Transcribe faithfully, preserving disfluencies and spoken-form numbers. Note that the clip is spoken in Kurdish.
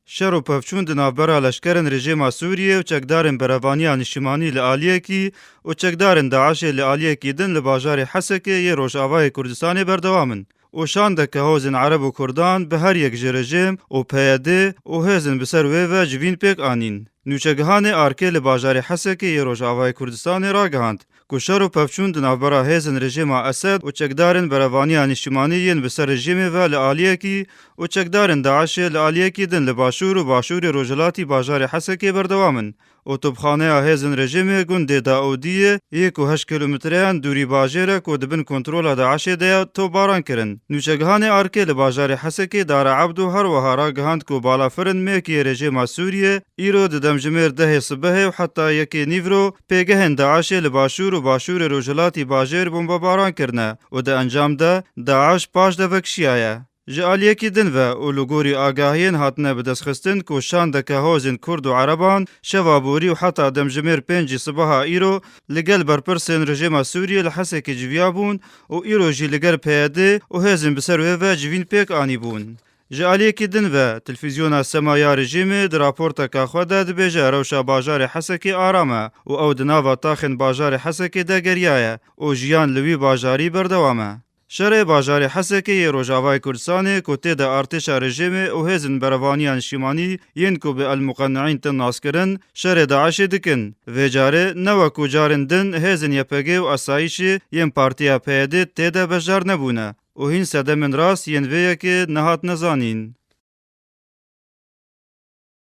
Şer û pevçûn di navbera leşkerên rejîma Sûriyê û çekdarên Berevaniya Niştimanî li aliyekî û çekdarên DAIŞê li aliyekî din li bajarê Hesekê yê Rojavayê Kurdistanê berdewam in û şandeke hozên Ereb û Kurdan bi her yek ji rejîm û P Y D û hêzên bi ser wê ve civîn pêk anîn. Nûçegihanê Arkê li bajarê Hesekê yê Rojavayê Kurdistanê ragihand ku şer û pevçûn di navbera hêzên rejîma Esed û çekdarên Berevaniya Niştimanî yên bi ser rejîmê ve li aliyekî û çekdarên DAIŞê li aliyekî din li başûr û başûrê rojhilatî bajarê Hesekê berdewam in û topxaneya hêzên rejîmê gundê Daûdiyê yê ku heşt kîlometreyan dûrî bajêr e ku di bin kontrola DAIŞê de ye topbaran kirin. Nûçegihanê Arkê li bajarê Hesekê Dara Ebdo her wiha ragihand ku balafirên mekiyê rejîma Sûriyê îro di demjimêr dehê sibehê û heta yekê nîvro pêgehên DAIŞê li başûr û başûrê rojhilatî bajêr bombebaran kirine û di encam de DAIŞ paş de vekişiyaye. Ji aliyekî din ve û li gorî agahiyên hatine bidestxistin ku şandeke hozên Kurd û Ereban şeva borî û heta demjimêr pêncî sibeha îro li gel berpirsên rejîma Sûriyê li Hesekê civiyabûn û îro jî li gel P Y D û hêzên bi ser wê ve civîn pêk anîbûn. Ji aliyekî din ve, televîzyona Sema ya rejîmê di raporteka xwe de dibêje rewşa bajarê Hesekê aram e û ew di nava taxên bajarê Hesekê de geriyaye û jiyan li wî bajarî berdewam e. Şerê bajarê Hesekê yê Rojavayê Kurdistanê ku tê de artêşa rejîmê û hêzên berevaniya niştimanî yên ku bi El Muqenniîn tên naskirin, şerê DAIŞê dikin. Vê carê ne wekû carên din hêzên Y P G û asayîşê yên partiya P Y D tê de beşdar nebûne û hîn sedemên rast yên vê yekê nehatine zanîn.